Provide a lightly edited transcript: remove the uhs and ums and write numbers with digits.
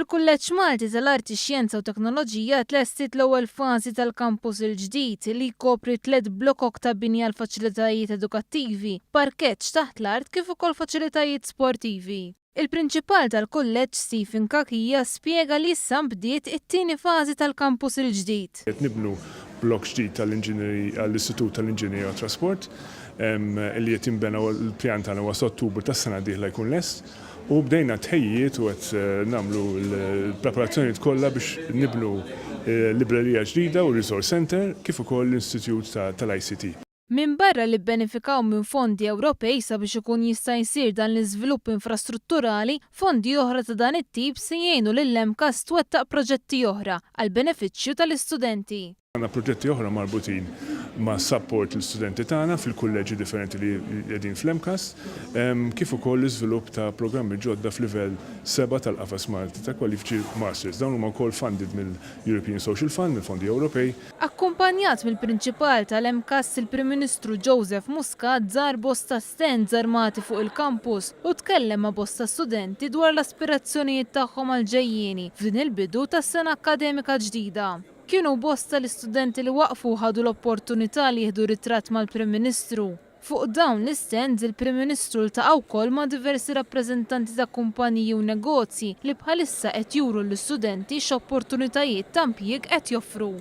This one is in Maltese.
Fil-Kulleġġ Malti tal-Arti, Xjenza u Teknoloġija tlestiet l-ewwel fażi tal-kampus il-ġdid li jkopri tlett blokok ta' bini għal faċilitajiet edukattivi, parkeġġ taħt l-art kif ukoll faċilitajiet sportivi. Il-Prinċipal tal-Kulleġġ Stephen Cachia spjega li issa nbdiet it-tieni fażi tal-kampus il-ġdid. Qed nibnu blokk ġdid tal-inġinerij għall-Istitut tal-Inġinerija u t-Trasport li qed jinbena u l-pjan tagħna huwa sa Ottubru tas-sena d-dieħla jkun lest u bdejna t-tħejjijiet u qed nagħmlu l-preparazzjonijiet kollha biex nibnu librerija ġdida u resource centre kif ukoll l-Institute tal-ICT. Minbarra li bbenefikaw minn fondi Ewropej sabiex ikun jista' jsir dan l-iżvilupp infrastrutturali, fondi oħra ta' dan it-tip se jgħinu lill-MCAST twettaq proġetti oħra għall-benefiċċju tal-istudenti. Għandna proġetti oħra marbutin ma' support lill-istudenti tagħna fil-kulleġġi differenti li qegħdin fl-MCAST, kif ukoll l-iżvilupp ta' programmi ġodda f'livell sebgħa tal-Qafas Malti ta' Kwalifiċi Masters. Dawn huma wkoll funded mill-European Social Fund, mill-fondi Ewropej. Akkumpanjat mill-Prinċipal tal-MCAST il-Prim Ministru Joseph Muscat żar bosta stands armati fuq il-kampus u tkellem ma' bosta studenti dwar l-aspirazzjonijiet tagħhom għall-ġejjieni f'din il-bidu ta' sena akkademika ġdida. Kienu bosta l-istudenti li waqfu u ħadu l-opportunità li jieħdu ritratt mal-Prim Ministru. Fuq dawn l-istands, il-Prim Ministru ltaqa' wkoll ma' diversi rappreżentanti ta' kumpaniji u negozji li bħalissa qed juru l-istudenti x'opportunitajiet ta' impjieg qed joffru.